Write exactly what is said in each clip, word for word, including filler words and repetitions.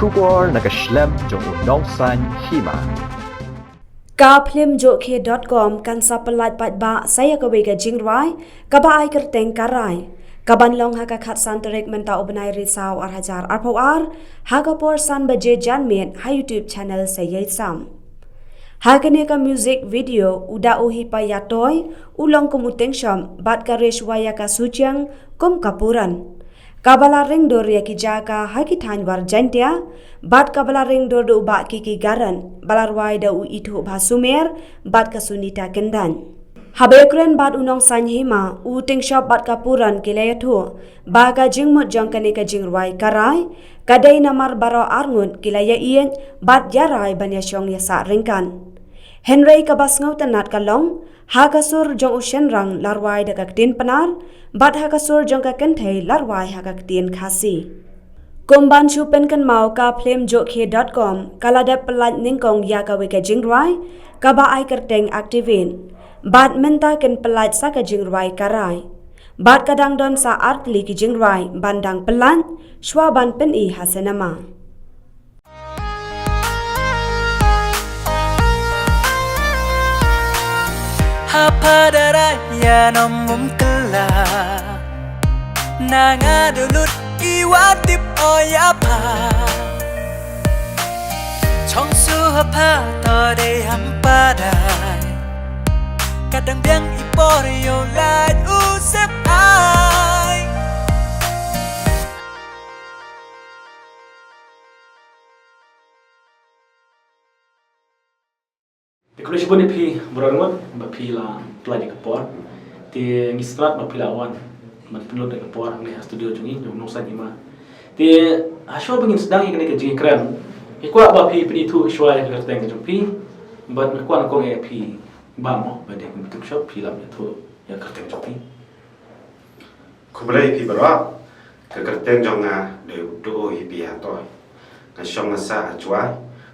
Khubor na ka shlem jong u nongsaiñ hima. Ka phlim joohkhie dot com kan sa pyllait paidbah sa ïa kawei ka jingrwai kaba ai kyrteng Ka Rai, kaban long ha ka khatsan tarik mynta u bnai Risaw ar hajar arphew ar, ha ka por san baje janmiet ha YouTube channel Sa Ïai Sam. Ha kane ka music video u da u hi pa ïatoi, u long kum u Tengshop bad ka Rishwaya ka Suchiang kum ka Puran, kaba la ring dur ïa ki jaka ha ki thaiñ War Jaiñtia, bad kaba la ring dur da u Bah Kiki Garan, ba la rwai da u Ithuh Bha Sumer bad ka Sunita Kyndaiñ. Haba ïakren bad u nongsaiñ hima, u Tengshop bad ka Puran ki la ïathuh ba ka jingmut jong kane ka jingrwai Ka Rai ka dei namar baroh arngut ki la ïaieit bad ïarai ban ïashong ïasah ryngkat. Hynrei kaba sngewtynnat ka long, ha ka sur jong u shynrang la rwai da ka ktien Pnar, bad ha ka sur jong ka kynthei la rwai ha ka ktien Khasi. Kum ban shu pynkynmaw, ka phlim joohkhie dot com ka la dep pyllait nyngkong ïa kawei ka jingrwai kaba ai kyrteng Activate, bad mynta kin pyllait sa ka jingrwai Ka Rai. Bad ka dang don sa ar tylli ki jingrwai ban dang pyllait shwa ban pyni ha cinema. Hapha da rai ïa nong mum kylla. Na nga da lut i wa tip o ïa pha. Chong su hapha to dei ham padai. Ka dang biang i por ïoh lait u sep ai. Te khublei shibun ïa phi baroh ngut ba phi la pynlait ïa ka por. Te ngi sngewthuh ba phi la wan ban pynlut ïa ka por hangne ha studio jong ngi, jong u nongsaiñ hima. Te hashuwa ba ngin sdang ïa kane ka jingïakren, nga kwah ba phi pynithuh shuwa ïa ka kyrteng jong phi. Bad nga kwah nyngkong ïa phi Bah mo, ba dei kum Tengshop, phi lah ban ïathuh ïa ka kyrteng jong phi. Khublei phi baroh. Ka kyrteng jong nga dei u Doh Hi Pi Ha Toi. Nga shong nga sah ha Jowai.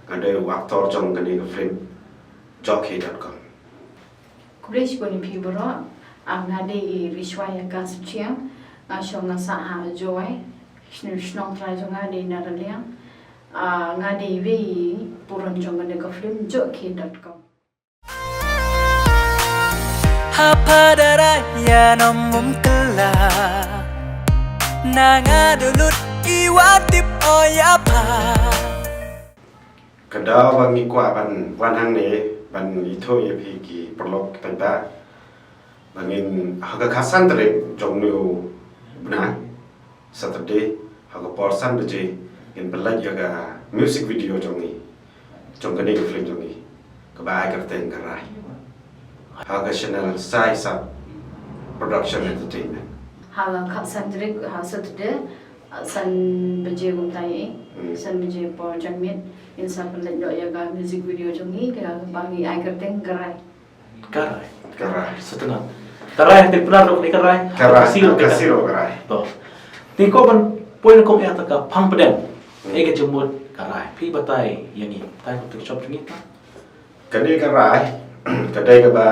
Nga dei u actor jong kane ka film joohkhie dot com. Khublei shibun ïa phi baroh. Ah, nga dei i Rishwaya Ka Suchiang. Nga shong nga sah ha Jowai. Shnong, shnong trai jong nga dei na Raliang. Ah, nga dei iwei i Puran jong kane ka film joohkhie dot com. Hapha da rai ïa nong mum kylla. Na nga da lut i wa tip o ïa pha. Ka daw ba ngi kwah ban wan hangne ban ïathuh ïa phi ki paralok ki paidbah ba ngin ha ka khatsan tarik jong une u bnai Saturday, ha ka por san baje, ngin pynlait ïa ka music video jong ngi, jong kane ka film jong ngi, kaba ai kyrteng Ka Rai, ha ka channel Sa Ïai Sam Production Entertainment. Ha la khatsan tarik, ha Saturday, san baje kumta ïa, hmm, san baje por janmiet, ngin sa pynlait noh ïa ka music video jong ngi, kaba ngi ai kyrteng Ka Rai. Ka Rai. Ka Rai. Sngewtynnat. Ka Rai, te Pnar ruh ka dei Ka Rai. Ka Rai. Khasi ruh ka dei Ka Rai. Khasi ruh Ka Rai. To. Te ko ban poi na kum ïa ka phang pdeng. Hmm. Ïa ka jingmut Ka Rai. Phi batai ïa ngi. Batai kum Tengshop jong ngi ta. Kane Ka Rai. Ka dei kaba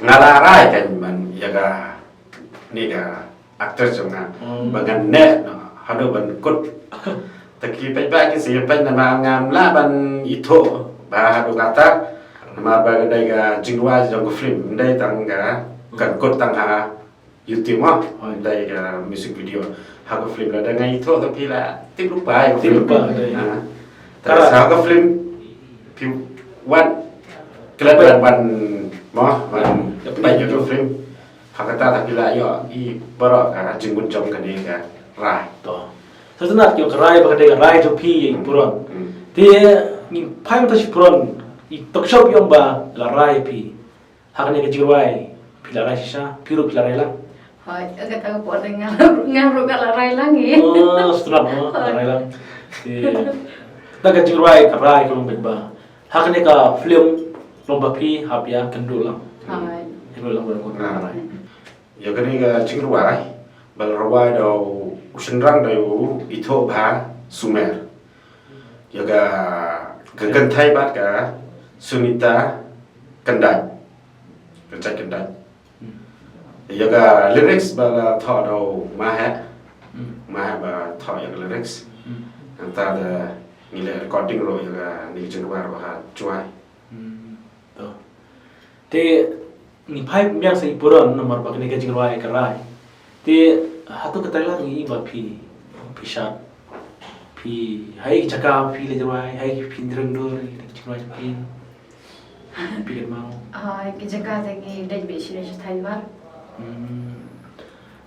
nga la rai kan ban ïa kane ka actress jong nga. Hmm. Ba ngan neh noh haduh ban kut. Te ki paidbah kin sa ïa peit namar ngam lah ban ithuh ba haduh katta. Namar ba ka dei ka jingrwai jong ka film, ym dei tang ka, kan kut tang ha YouTube mo. Hooid. Ym dei ka music video. Ha ka film lada nga ithuh te phi la tip lypa ïa ka film. Tip lypa, dei. Ha. Te sa ha ka film phi wan, klet wan, wan mo, wan peit ïa ka film. Ha kata te phi la ïoh i baroh ka jingmut jong kane Ka Rai. To. Sngewtynnat ïa Ka Rai ba ka dei Ka Rai jong phi ïa i Puran. Hmm. Te ngin phai mynta sha Puran, i Tengshop ïong ba la rai ïa phi. Ha kane ka jingrwai phi la rai shisha, phi ruh phi la rai lang. Hooid, kata ka por nga, nga ruh nga la rai lang ïa. Oh, sngewtynnat mo, la rai lang. Te. Kata ka jingrwai Ka Rai ka long beit ba ha kane ka film long ba phi hap ïakynduh lang. Hooid. Ïakynduh lang bad ka Ka Rai. Ïa kane ka jingrwai ba la rwai da u shynrang dei u Ithuh Bha Sumer. Ïa ka, ka kynthei bad ka Sunita Kyndait. Ka Jait Kyndait. Hmm. Ïa ka lyrics ba la thoh da u Maheh. Hmm. Maheh ba thoh ïa ka lyrics. Hmm. Nangta da ngi leh recording ruh ïa kane ka jingrwai ruh ha Jowai. Hmm. To. Te ngi phai biang sa i puron namar ba kane ka jingrwai ka rai. Te hato ka Thailand ngi ba phi phi shad phi ha i jaka phi leit rwai ha i phi dreng dur ngi leit rwai phi phi kan mau. Ah, ki jaka te ngi leit bishni sha Thailand. Hmm.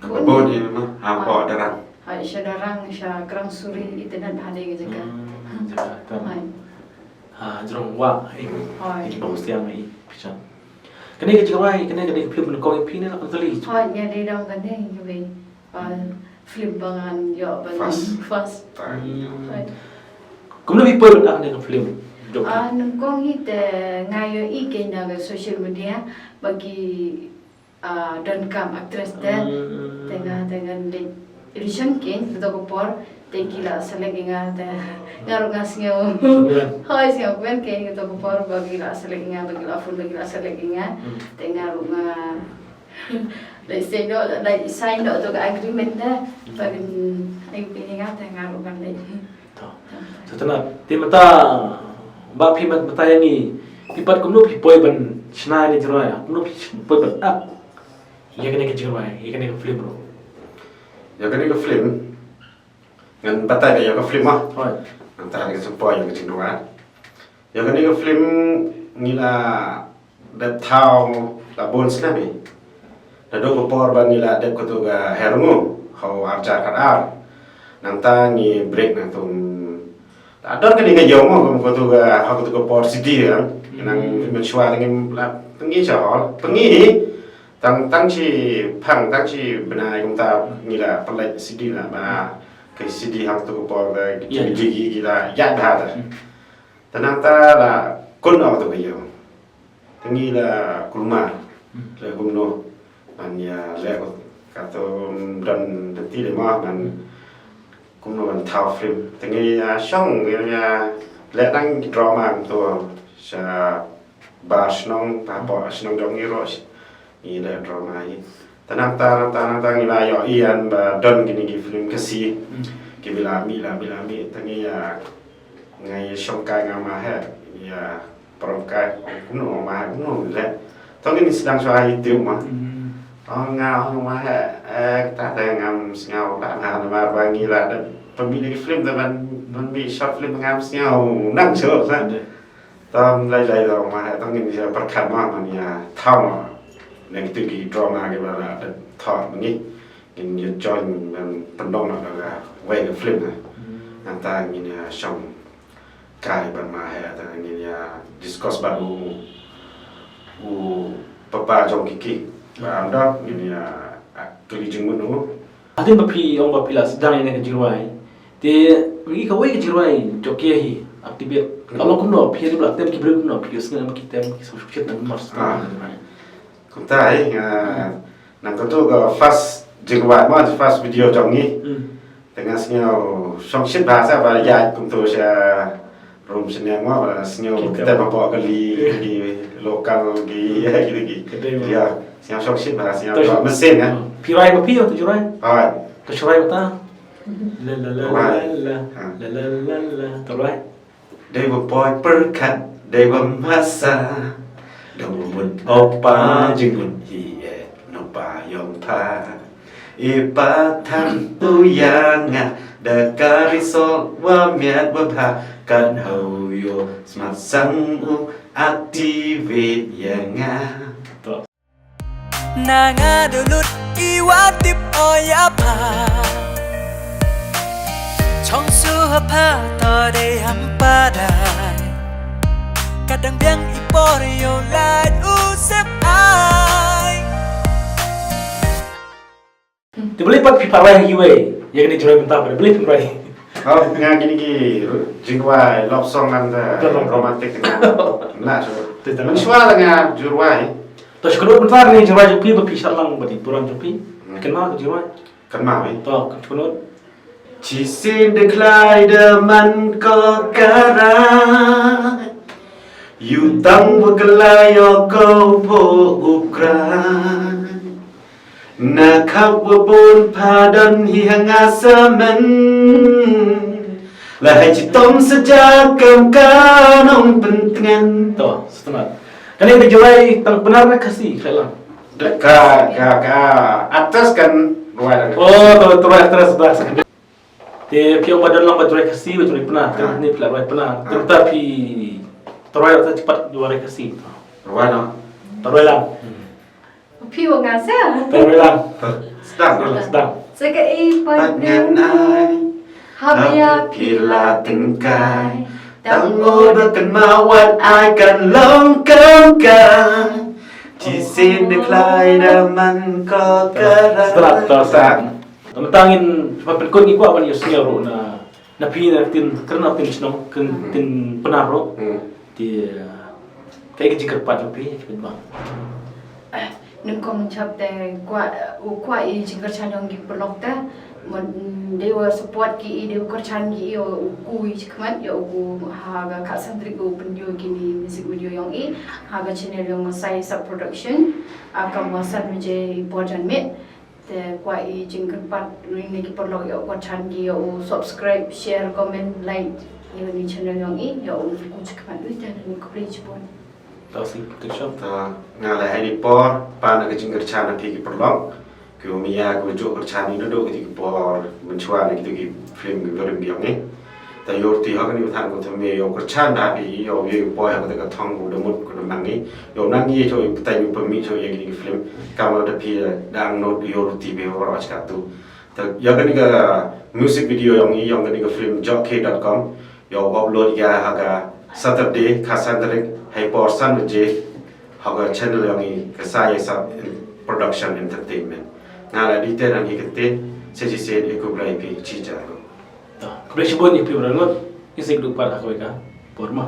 Ka bun ïa ma ha po darang. Ha sha darang sha Krang Suri i te nat bha de ki jaka. Hmm, jaka tam. Hai. Ha jrong wa i Hai. I bong siang i pichan. Kane ka jingrwai kane kane ka film nyngkong i phi ne la kali. Hai nya de dong kane ka wei. Ah, film ba ngan ïoh ban Fast. Fast. Tang. Hmm. Hai. Kumno phi poi ban ak ne ka film? Jok. Ah, nyngkong hi te nga ïoh i kane na ka social media ba ki ah, don kam actress te. Hmm. Te nga te ngan leit audition kein kato ka por te ki la select ïa nga te nga ruh nga sngew. Sngew. Hoi, sngew kmen kein kato ka por ba ki la select ïa nga ba ki la phone ba ki la select ïa nga. Hmm. Te nga ruh nga leit sign noh leit sign noh to ka agreement te. Hmm. Ba kin ai phi ïa nga te nga ruh nga leit. To. To tang te mynta ba phi mynta ïa ngi phi pat kumno phi poi ban shna ïa ka jingrwai kumno phi poi ban ak ïa kane ka jingrwai ïa kane ka film ruh. Ïa kane ka film ngan batai ïa ka film ah. Hoi. Ngan tang ïa ka sempoi ïa ka jingrwai. Ïa kane ka film ngi la dep thaw la bun snem hi. Naduh ka por ba ngi la dep katu ka Herngu ha u arhajar khatar. Nangta ngi break nangtum. La don kane ka ïew mo kum katu ka ha katu ka por C D kan. Nang mynshuwa ngi la pyngi sha hall. Pyngi hi tang tang shi phang tang shi bnai kumta ngi la pynlait C D na ba ka C D ha katu ka por ka Ïa. Ki ki la ïa da. Hmm. Te nangta la kun ong tu ka ïew. Te ngi la kulmar. Hmm. La kumno ban ïa leh kato don dati le ma ban kumno ban thaw film. Te ngi ïa shong ngi ïa leh tang drama to sha bar shnong ba po shnong jong ngi ruh. Ngi leh drama hi. Te nangta nangta nangta ngi la ïohi ïa ba don kine ki film Khasi. Hmm. Ki ba la mih la mih la mih te ngi ïa nga ïa shong kai nga ma he ïa prom kai kumno ma he kumno le. To ngi sdang shuwa hi tip ma. Hmm. Oh nga oh ma he eh ta te ngam sngew la nga namar ba ngi la da pynmih ki film te ban ban mih short film ngam sngew nang shuh sa. Tam lai lai da ma ha tang ngin ïa pyrkhat ma man ïa thaw ma. Nang tu ki drama ki ba la da thaw ma ngi ngin ïa join ngan pyndong na ka wei ka film na. Nang ta ngin ïa shong kai ban ma ha ta ngin ïa discuss ba u u papa jong ki ki ba am da ngin ïa kali jingmut u. Hadien ba phi ong ba phi la sdang ïa ka jingrwai. Te ngi kawei ka jingrwai jong ki hi activate. Ka long kumno phi ïa la tem ki briew kumno phi ïa sngew ki tem ki sngewsih na mar. Ah. Kumta hi nga nang katu ka first jingrwai ma first video jong ngi. Hmm. Te nga sngew sngewsih ba sa ba ïa kumtu sha Rum sini mo ba sngew kita ba pok kali ki lokal ki ya ki ki. Kita mo. Ya, sngew shok shit ba sngew to mesin ya. Pi rai ba pi tu jurai. Ai. To jurai ba ta. La la la la la la la la. To rai. Dei ba poi perkat, dei ba masa. Dei ba mut opa jingmut hi e no pa yong pa. I pathan u ïa nga da ka result wa miat wa bha kan hau ïoh smat sang u activate ïa nga. Na nga da lut i wa tip o ïa pha. Chong su ha pha to dei ham pa dai. Ka dang biang i por ïoh lait u sep ai. Te balei pat phi pat rai ha kiwei ïa kane jurai mynta pat balei phi rai? Oh, nga kine ki jingwai love song ngan da romantic nga. Nga shu. Te ta. Mynshuwa la nga jurai. To shu kynmaw mynta kane jurai jong phi ba phi shah lang bad i burom jong phi. Kynmaw ka jurai. Kynmaw eh. To kynmaw. Chisien da khlai da man ko kara. Yu tang wa khlai o ko po ukrai. Na khap wa bun pha don hi ha nga sa men. La hai chitom saja kam ka nongpyntngen. To, selamat. Kane ka Jurai tang Pnar ne Khasi, khlaiñ lang. Ka, ka, ka actress kan rwai da. Oh, to, to, actress dah. Te phi ong ba don lang ba Jurai Khasi, ba Jurai Pnar, kan ni phi la rwai Pnar. Te mynta phi rwai ta chipat Jurai Khasi. Rwai no. Rwai lang. Phi ong nga sa. Rwai lang. Sdang. Sdang. Sa ka i pat ngan ai. Hap ïa phi la tyngkai. Tang o da kynmaw wat ai kan long kam ka. Shisien da khlai da man ko ka. Sdang, sdang. Tang ngin, pha pynkut ngi kwah ban ïohsngew ruh na, na phi na ktien, kren na ktien shnong, ktien Pnar ruh. Te kaei ka jingkyrpad jong phi, phi bang. Nyngkong shap te kwah, u kwah i jingkyrchan jong ki paralok te. Dei wa support ki i, dei wa kyrchan ki i, u ku i shikmat ïa u ku ha ka khatsan tarik u pynjur kine music video jong i ha ka channel jong Masai Sub Production. Kam wa san baje i por janmiet. Te kwah i jingkyrpad ruh ïa ki paralok ïa u kyrchan ki, ïa u subscribe, share, comment, like ïa u channel jong i, ïa u ku shikmat u te. Khublei shibun. Tau si, thank you. Ta nga la hai ni por pan ka jingkyrchan na phi ki paralok. Ki u mia ki u ju kyrchan ni duduk ki por mynshwa ni ki film ki film ki jong i. Ta ïoh ti ha kani u than ko thymme ïoh kyrchan da phi ïoh ïoh poi ha ka thong ko da mut ko da mang ni. Ïoh nang ïoh ïoh pyntai ïoh pynmih ïoh ïa kini ki film. Kam da phi dang not ïoh ti be wara ka tu. Ta ïa kani ka music video jong i ïa kani ka film jockey dot com. Ïoh upload ïa ha ka Saturday ka Saturday hai por san baje ha ka channel jong i ka Sa Ïa Sap Production Entertainment. Nga la dei te nang i kate se ji sen e khublei phi chi jar ko. Khublei shibun ïa phi Rangot, ïa sik du pat ha kawei ka por ma.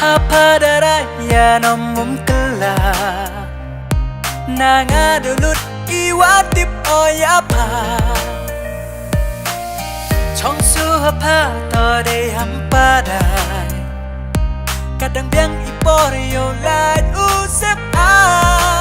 Ha pha da ra ïa nom um kylla. Na nga du lut i wa tip o ïa pha. Chong su ha pha to dei ham pa dai. Ka dang biang i por ïoh lait u sep a.